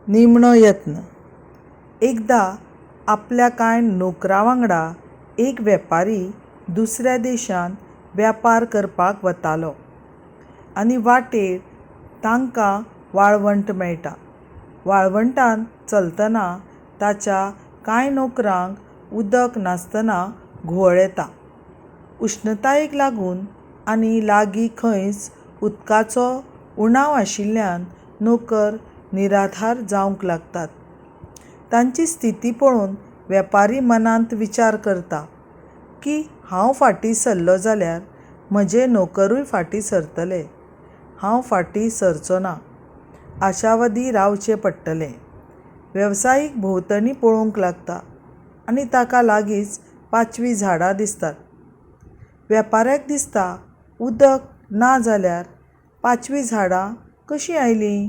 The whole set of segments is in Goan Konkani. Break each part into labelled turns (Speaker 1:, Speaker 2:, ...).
Speaker 1: निमणो यत्न. एकदां आपल्या कांय नोकरां वांगडा एक वेपारी दुसऱ्या देशांत वेपार करपाक वतालो आनी वाटेर तांकां वाळवंट मेळटा. वाळवंटांत चलतना ताच्या कांय नोकरांक उदक नासतना घुंवळ येता. उश्णतायेक लागून आनी लागीं खंयच उदकाचो उणाव आशिल्ल्यान नोकर निराधार जावंक लागतात. तांची स्थिती पळोवन वेपारी मनांत विचार करता की हांव फाटीं सरलो जाल्यार म्हजे नोकरूय फाटीं सरतले. हांव फाटीं सरचो ना. आशावादी रावचें पडटलें. वेवसायीक भोंवतणी पळोवंक लागता आनी ताका लागींच पाचवीं झाडां दिसतात. वेपाऱ्याक दिसता, उदक ना जाल्यार पाचवीं झाडां कशीं आयलीं?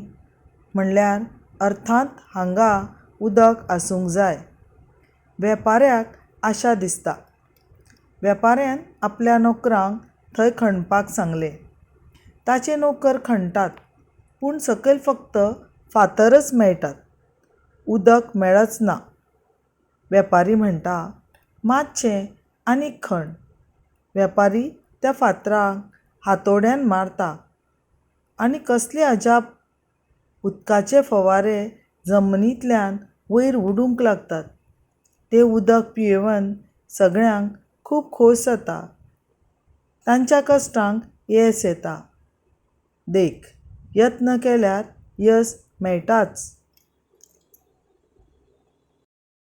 Speaker 1: म्हणल्यार अर्थांत हांगा उदक आसूंक जाय. वेपाऱ्याक आशा दिसता. वेपाऱ्यान आपल्या नोकरांक थंय खणपाक सांगलें. ताचे नोकर खणटात, पूण सकयल फक्त फातरच मेळटात. उदक मेळच ना. वेपारी म्हणटा, मातशें आनीक खण. वेपारी त्या फातराक हातोड्यान मारता आनी कसलें अजाप, उदकाचे फवारे जमनींतल्यान वयर उडूंक लागतात. तें उदक पियेवन सगळ्यांक खूब खोस जाता. तांच्या कश्टांक येस येता. देख, यत्न केल्यार येस मेळटाच.